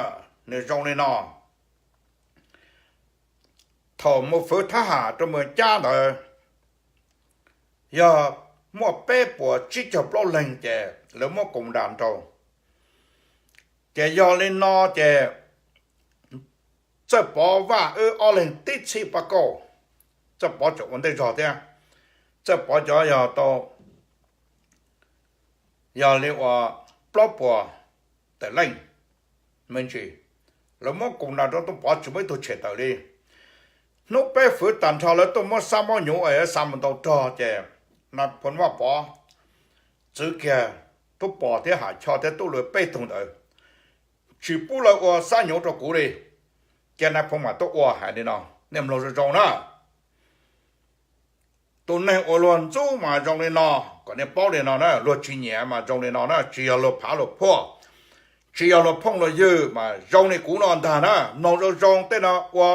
nws zoo li no. Thaum mus fwv thab ham rau Muas Cab ntawd, yog muaj peb puas tsib caug plaub leeg ces lawv muab koos das nraud. Ces yog li no ces Txawj Pov Vaj wb ob leeg tib txhij paj kauj, Txawj Pov tseem ua ntej zog thiab. Txawj Pov cov yog tau, yog li uas plaub puas tawm leej me ntsis, lawv muab koos das rau Txawj Pov tsis muaj ib tug tshem tawm li. Hnub peb fwv tag nrho lawv tuaj muab xab mob nyuv xa mus ntaus rog ces Phoo Vaj Pov txwv kiag Tub Pov thiab Ham Choj thiab Tub Lwm peb tug ntawd, tsis pub lawv ua xab nyuv rau kuv li. Ces nais phoo mam tuaj ua hais li no, nej mloog zoo zoo na. Tus neeg uas luag ntxub mas zoo li no, kom nej paub li no na, luag tsis nyiam mas zoo li no na, tsis yog luag phav luag phuaj, tsis yog luag phooj luag ywg mas zoo li kuv no ntag na, mloog zoo zoo, tej no ua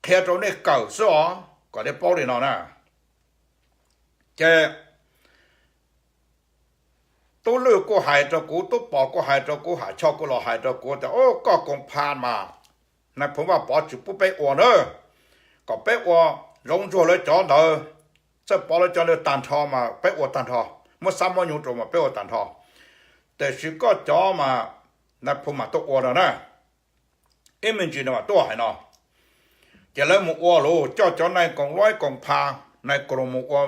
qhia rau nej kawm xwb os, kom nej paub li no na. Ces Tub Lwj kuj hais rau kuv, Tub Pov kuj hais rau kuv, Ham Choj kuj los hais rau kuv tias, Au, koj koom pha mas Nais Phoo Vaj Pov tsis pub peb ua na, kom peb ua zoo nrog lawv cov ntawd, txawj pov lawv cov ntawd tag nrho mas peb ua tag nrho, muab xab muab nyob rau mas peb ua tag nrho. Tiam sis koj cov mas Nais Phoo mas tuaj ua no na. Ib me ntsis no mas tuaj hais no, ces lawv mus ua lawm, coj cov nais koom luaj koom pha, nais koom mus ua,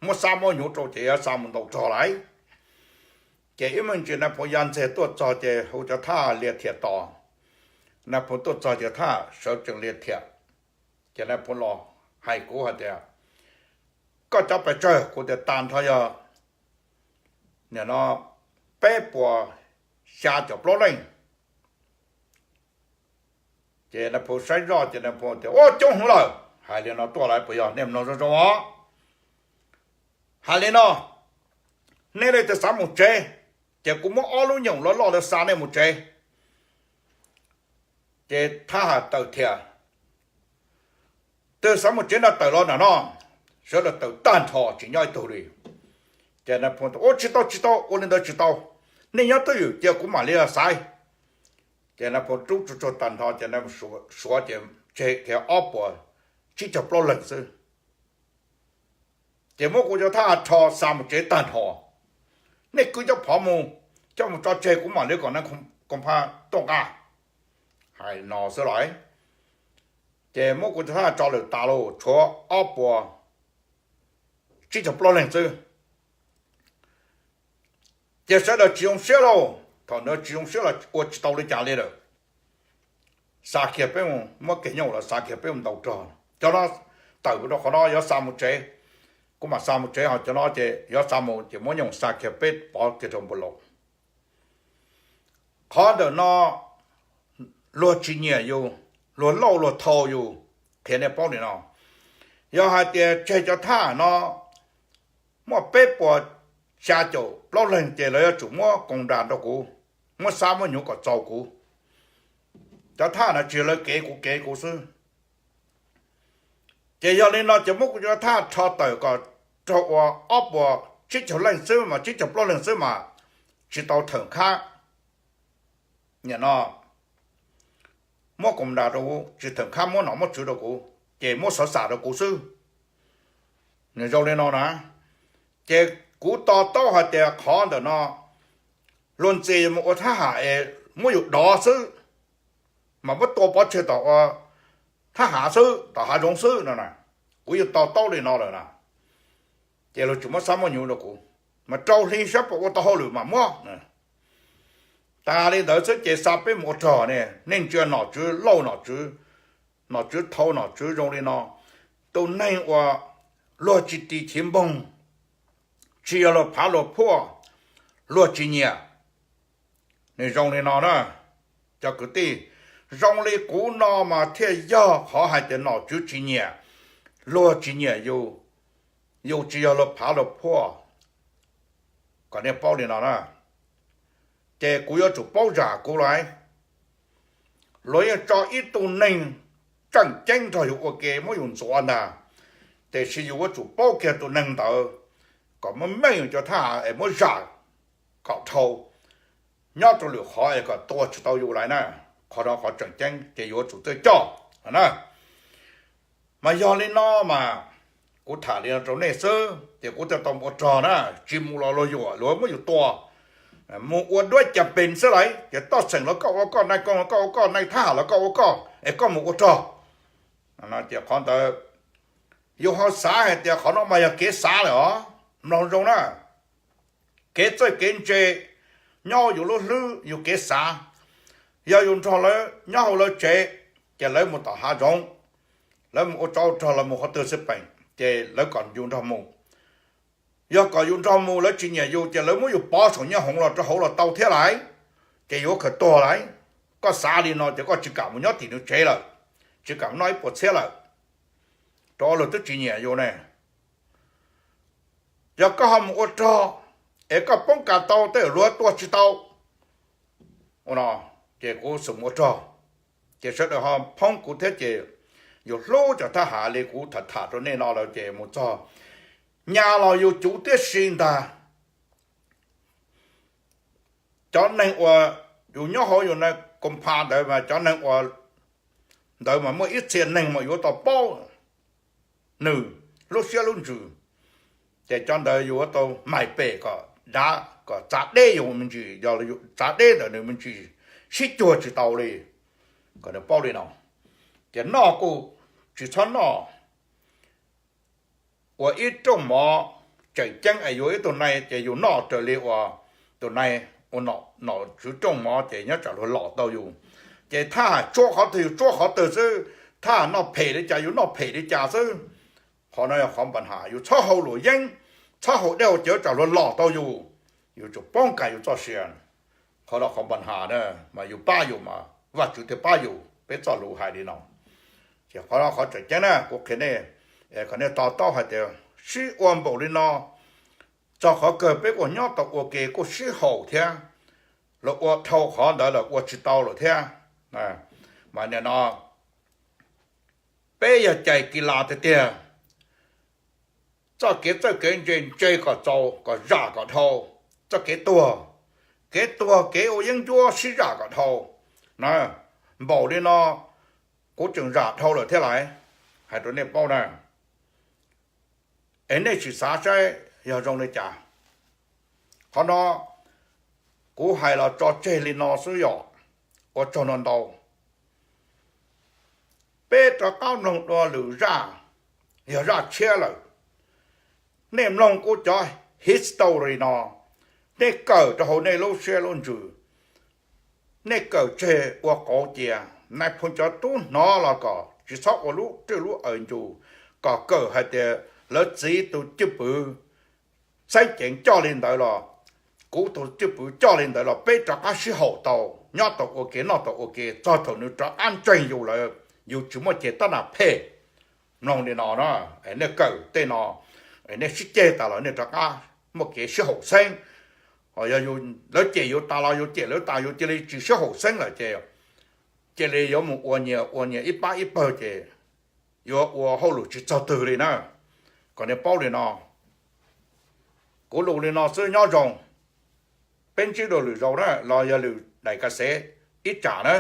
muab xab muab nyob rau ces yuav xa mus ntaus rog lawm. Ces ib me ntsis Nais Phoo ya ntxeg tuaj txog ces hu cov thab lia thiam tos. Nais Phoo tuaj txog ces thab sawv tsees lia thiam. Ces Nais Phoo los hais kuv hais tias, Koj cov pes tsawg? Kuv tias, Tag nrho yog, nim no, peb puas xya caum plaub leej. Ces Nais Phoo saib zoj ces Nais Phoo tias, Ua, coob heev lawm. Hais li no tuaj lawm, Puas yog? Nej mloog zoo zoo os. Hais li no, nej leej twg xav mus tsev, ces kuv muab ob lub nyoos loj loj ntawd xa nej mus tsev. Ces thab ham tawm thiab, Twg xav mus tsev no tawm los nram no. Sawv daws tawm tag nrho tsis nyob ib tug li. Ces Nais Phoo tias, Ua, tsis tau, tsis tau, ua li ntawd tsis tau. Nej nyob twj ywm cia kuv mam li xaiv. Ces Nais Phoo rub tsuag tsuag tag nrho ces Nais Phoo suav ces tseg kiag ob puas tsib caug plaub leeg xwb. Ces muab kuv cov thab ham rho xa mus tsev tag nrho. Nej kwv cov phov mus, coj mus tso tseg, kuv mam li kom neeg koom pha tuaj nqa. Hais no xwb los, ces muab kuv cov thab ham tso lawm tas los tshuav ob puas tsib caug plaub leeg xwb. Ces sawv daws tsis zoo siab lauj, thaum ntawd tsis zoo siab los ua tsis tau li cas li lawm. Xa kiag peb mus, muab kiag nyooj los xa kiag peb mus ntaus rog. Cov no tawm rau qhov no yuav xa mus tsev, kuv mam xa mus tsev, ho cov no ces yuav xa mus ces muab nyooj xa kiag peb pov kiag rau npua laus. Qhov ntawm no luag tsis nyiam yus, luag lauj luag thau yus. Qhia nej paub li no, yog hais tias tseg cov thab ham no muaj peb puas xya caum plaub leeg ces lawv yuav tsum muab koos nras rau kuv, muab xab muab nyuv kom txaus kuv. Cov thab ham no tsis yog lawv kev, kuv kev kuv xwb. Ces yog li no ces muab kuv cov thab ham rho tawm kom raug ua ob puas tsib caug leej xwb mas, tsib caug plaub leeg xwb mas tsis tau thawm khab. Nim no muab koos nras rau kuv, tsis thawm khab muab nom muab tswv rau kuv, ces muab xov xam rau kuv xwb. Nws zoo li no na, ces kuv to taub hais tias qhov ntawm no luag ntxias yus mus ua thab ham es muab yus dov xwb, mas muab tua pov tseg tom ua thab ham xwb, tom hav zoov xwb no na. Kuv yeej to taub li no lawm na, ces luag tsis muab xab muab nyuv rau kuv, mas rau hli saib puas ua tau hauj lwm mas muab. Tas li ntawd xwb ces xa peb mus ua rog ne, nej ntsia nom tswv lauj, nom tswv thau, nom tswv zoo li no, tus neeg uas luag tsis ris chiv npoog, tsis yog luag phav luag phuaj, luag tsis nyiam. Nws zoo li no na, cov kwv tij, zoo li kuv no mas thiaj yog qhov hais tias nom tswv tsis nyiam, luag tsis nyiam yus, yus tsis yog luag phav luag phuaj. Kom nej paub li no na, ces kuv yuav tsum paub zam kuv lawm. Luag yeej tso ib tug neeg tseem ceeb nrog yus ua ke muab yus ntxuav ntag, tiam sis yus yuav tsum paub kiag tus neeg ntawd, kom muab meej yus cov thab ham es muab zam kom dhau, nyob rau lwm qhov es kom tua tsis tau yus lawm na. Qhov no qhov tseem ceeb ces yuav tsum txawj coj na. Mas yog li no mas kuv tham li no rau nej xwb ces kuv thiaj tau mus ua rog na, tsis mus los luag yuam, luag muab yus tua. Mus ua duab cas pes xwb lawm ces toj xeem los koj ua koj, nais koom los koj ua koj, nais thab ham los koj ua koj, es koj mus ua rog. Ces qhov ntawd yus ho xav hais tias qhov no mas yog kev xav lawm os. Mloog zoo na, kev txawj kev ntse nyob hauv yus lub hlwb, yus kev xav. Yog yus nrog lawv nyob hauv lawv tsev, ces lawv mus tom hav zoov, lawv mus ua tsov ua rog los mus qhov twg xwb peem ces lawv kom yus nrog mus. Yog kom yus nrog mus lawv tsis nyiam yus ces lawv muab yus pov saum nyiaj hoov los rau hauv los tau thiab lawm, ces yuav khaws tuag lawm. Koj xav li no ces koj tsis kam mus nyob tim nws tsev lawm, tsis kam mus noj ib puas txhiab lawm, rau qhov luag twb tsis nyiam yus ne. Yog koj ho mus ua rog es koj poob kas tau tej luag tua tsis tau, ua no, ces kuv xum ua rog. Ces sawv daws ho phoob kuv thiab ces yus hlub cov thab ham li kuv tham tham rau nej no lawm ces mus txog nyas los yus cuv tib si ntag. cov neeg uas yus nyob hauv yus na, koom pha ntawd mas cov neeg uas ntawd mas muaj ib txhia neeg mas yuav tau paub nws lub siab lub ntsws. Ces cov ntawd yuav tau mais pem kom dav, kom txav deb yus me ntsis, yog txav deb ntawm nws me ntsis sib cuag tsis tau li. Kom nws paub li no, ces noj kuj tsis txhob noj ua ib rooj mov tseem ceeb es yuav ib tug nai ces yus noj raws li uas tus nai ua nom tswv rooj mov ces nyob tsam luag lom tau yus. Ces thaj tshuab qhov twg yus tshuab qhov twg xwb, thaj noj phem li cas yus noj phem li cas xwb. Qhov no yog qhov npa nham, yus txhob haus luam yeeb, txhob haus dej haus cawv tsam luag lom tau yus, yus tsum poob kas yus txoj sia. Qhov no qhov npa nham na, mas yus pab yus mas Vajtswv thiaj pab yus, peb txoj lus hais li no. Ces qhov no qhov tseem ceeb na kuv qhia nej, kom nej to taub hais tias sib ua npaum li no, txog qhov kawg peb kuj nyob tau ua ke kuj sib haum thiab, los ua dhau qhov ntawd los ua tsis tau lawm thiab. Mas nim no peb yog cais kis las tiag tiag, txoj kev txawj kev ntse ntse kom txaus kom zam kom dhau, txoj kev tuag, kev tuag kev ua yeeb ncuab sib zam kom dhau na. Npaum li no kuv tseem zam dhau lawm thiab lais, hais rau nej paub na. Es nej sim xav saib yog zoo li cas. Qhov no kuv hais los tso tseg li no xwb yom, ua tsaug no ntau. Peb rov qab mloog dua lwm zaj, yog zaj tshiab lawm. Nej mloog kuv cov history no, nej kawm rau hauv nej lub siab lub ntsws, nej kawm tseg ua qauv cia. Nais phoo cov tub hnov los kom tsis txhob ua lub rwj lub aws ncu, kom kawm hais tias lawv txiv tus cwj pwm xeeb ceev coj li ntawd los, kuv tus cwj pwm coj li ntawd los peb rov qab sib haum tau, nyob tau ua ke noj tau ua ke txog thaum nws rov qab ntseeg yus lawm, yus tsis muaj ceg tab nas phem. Mloog li no na, nej kawm tej no, nej sib ceg tas los nej rov qab muaj kev sib haum xeeb. Yog lawv cem yus tas los yus cem lawv tas, yus cia li tsis sib haum xeeb lawm ces cia li yuav mus ua nyias ua nyias ib pab ib pawg ces yuav ua hauj lwm tsis txog twg li na. Kom nej paub li no. Kuv lus li no xwb, nyob zoo. Peb ntsib dua lwm zaus na, los yog lwm daim ka xev ib tsam na.